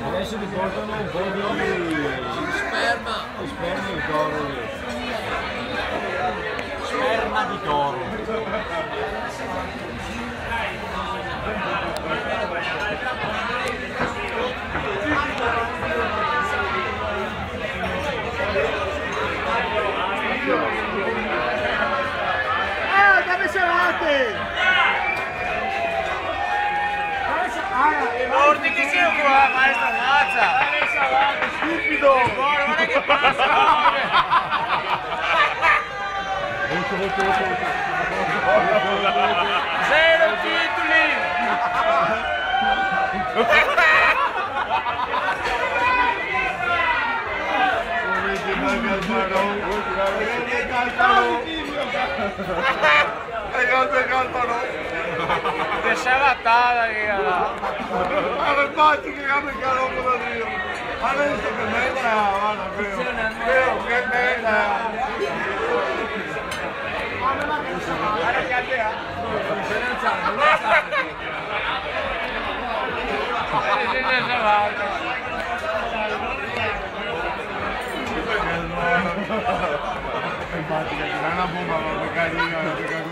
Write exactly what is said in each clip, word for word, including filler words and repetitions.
Adesso ti portano un po' di sperma. Sperma di toro. Sperma di toro. Ah, dame salate! Ordini che sia qua, maestra, mazza! Stupido! Guarda, guarda che pasa! Zero titoli! Come che manca el marron? Che manca el marron? E no te canto, no? Te sei ratata che era. Ma le faccio che cambia che roba da Dio. Adesso che bella, guarda, vero. Vero, che bella. Guarda che a te, eh. Infatti, che non è una bomba, ma magari io, perché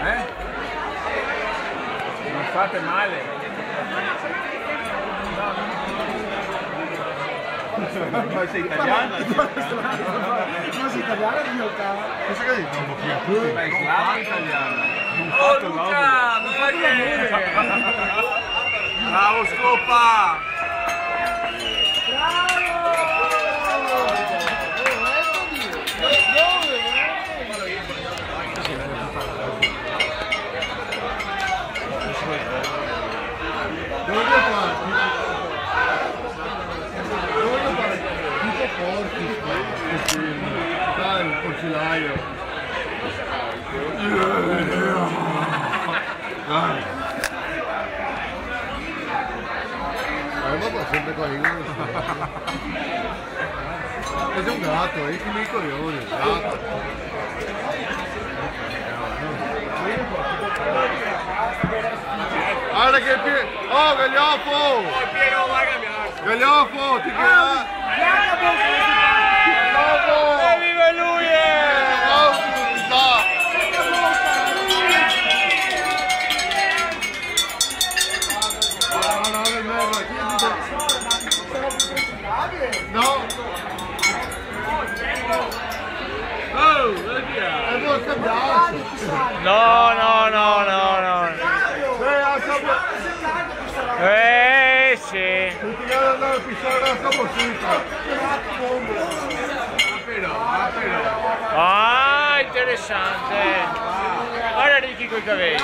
Eh? Non fate male. Ma sei italiana? Ma sei italiana, Dio caro? Cosa che hai detto? Ma è slavo o italiano? Oh, Luca, ma che... Bravo, Scopa! Dai, un porcelaio. Dai. Eh, ma poi sempre qua, io non so. È un gatto, è come i coglioni, il gatto. Guarda che pie-, oh, Gagliofo! Gagliofo, ti quiero. Gagliofo! Evviva lui, eh! No. Oh, via. No, no, no, no, no. Eh, sì. Tutti che andano a pisciare la sua borsetta. Ah, interessante. Guarda Ricky coi capelli.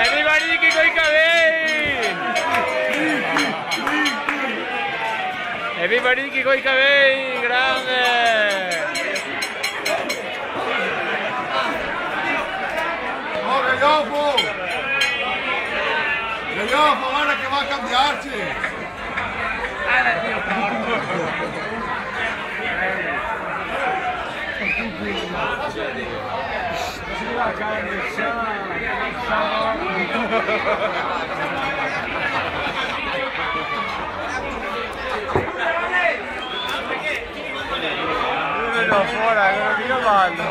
Evviva Ricky coi capelli! Evviva Ricky coi capelli, grande! Oh, Gagliofo! Gagliofo, guarda che va a cambiarci! Vedo fora, quello che io ballo.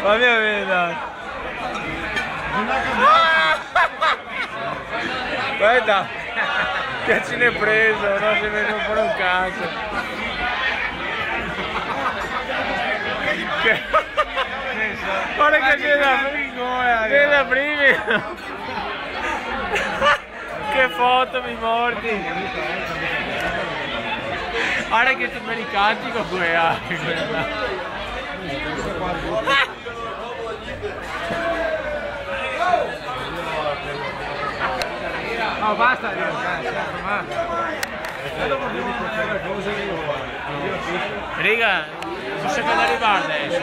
Fammi vedere. Guarda, che se n'è preso, no se ne vede ancora un cazzo. Che... Guarda che c'è da, c'è da prima. Che foto, mi mordi. Varda che te me ricanti co quela. No, basta, Riga, ma... Riga, cosa che da rivar deso?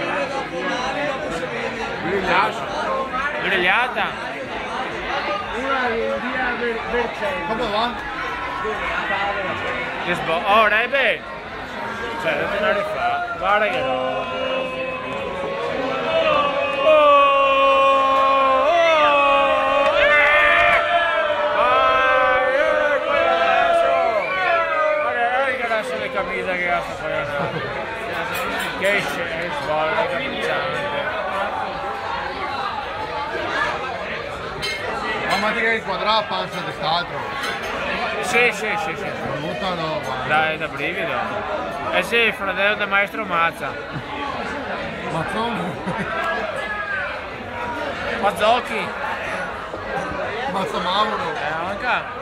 Grigliata? Come va? Che sbo-, ora, eh, beh. Cioè, no te ne fa. Varda che roba. Oh, oh, oh, eh. Vai, eh, quel adeso. Varda, varda che adeso le camise che ga sta qua. Che sce-, che sbola, che capisante. Ma, ma ti che inquadra la pansa de st'altro? Sì, sì, sì, sì. Puta no, varda. Dai, da brivido. Eh sì, el fradelo del maestro Mazza. Mazzoni. Mazzochi. Mazza Mauro. Eh, anca.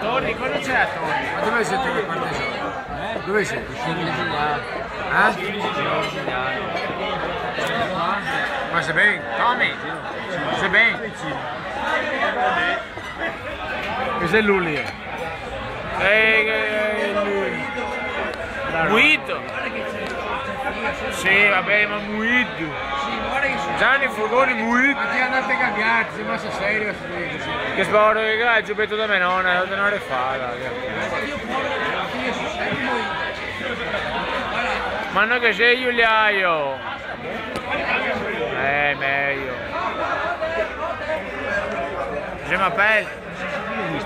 Torri, cosa c'è a Torri? Ma dove siete che parte sono? Eh? Dove siete? Eh? Ma se ben? Tommy? Se ben? Questo è lui. Eh, eh, eh, Muito. Sì, vabbè, ma Muito. Gianni Furgoni, Muito. Ma ti andate a cambiare, sei massa serio, sì, sì. Che sport che ga, el giubbeto da me nona, no te ne fa, dai. Ma no che sei, Giuliaio? Eh, mejo. Je m'appelle.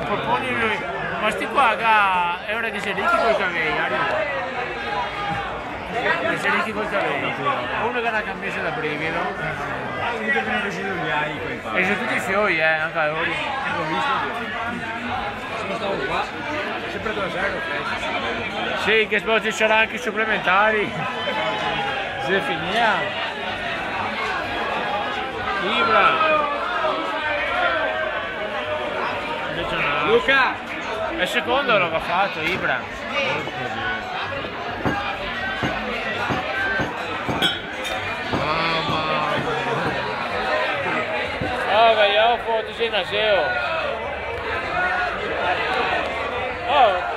Proponi lui. Ma sti qua, ga, xe ora che xe richi coi cavei, varda. Che xe richi coi cavei. Uno che ga na camisa da brivido. Uno che ga na camisa da brivido, quei qua. E xe tuti fioi, eh, anca lori. Go visto. Sono stato qua, sempre due a zero, preso. Sì, che poi ci sarà anche i supplementari. Se finia. Ibra. Invece no. Luca! Xe el secondo che ga fato, Ibra. Mamma mia. Ah, vai, oh, foto, sì, naseo. Oh.